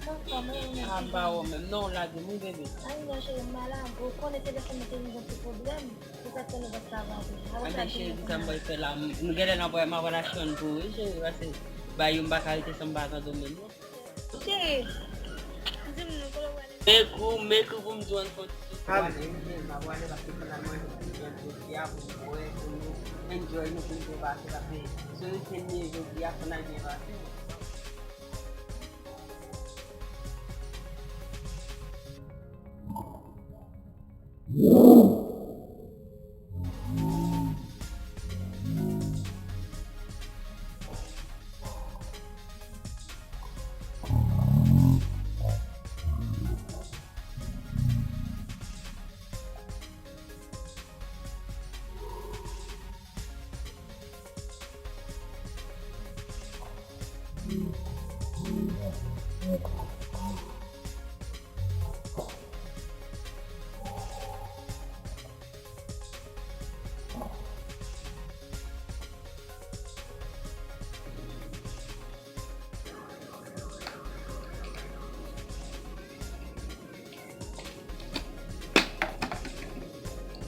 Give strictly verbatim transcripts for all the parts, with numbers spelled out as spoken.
Anfòm, wi, wi. A, m pa wè w menm. Non, w lage m, wi, bebe. Ay, non, cheri, m malad. Ou konnen telefòn mwen te gen yon ti pwoblèm. Se sa k fè nou pa t ka pale. Anben, cheri, ki sa m pral fè la? M genlè nan pwè, m ap pral achte yonn pou ou, wi, cheri, paske ba yo m pa ka rete san m pa tande w menm, non. Cheri, di m non, kote w prale? Make room, make room pou m jwenn fon ti sou. Ale, wi, cheri, m ap prale paske fò n al manje ti vyann jodi a pou m bwè, pou nou enjoy nou, pou nou byen pase, paske se weekend li ye jodi a, fò n al byen pase.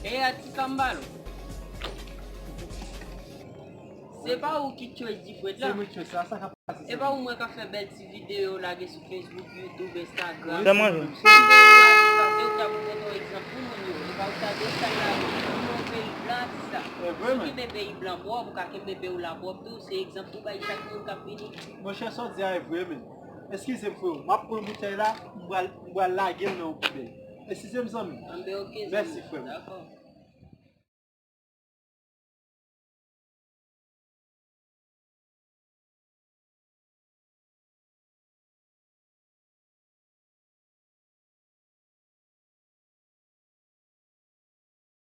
E atis la m pale w. Se pa ou ki tchwe difwet la? Se mwen ki tchwe sa, sa k ap pase? E pa ou mwen k ap fè bèl ti videyo lage sou Facebook, YouTube, Instagram. Wi, se mwen menm. Se ou ki ap montre yon egzanp pou moun yo. E pa ou ta de sa la, nou nan peyi blan, atis la. Si w kenbe peyi blan bò, pou ka kenbe peyi w la pwòp tou, se egzanp ou bay chak moun k ap vini. Monchè, sa w di a e vre, men. Eskize m, freo. M ap pran boutèy la, m pral, m pral lage l nan yon poubèl. Eskize m, zanmi. Anben, oke, zanmi. Mèsi, frè m. Dakò.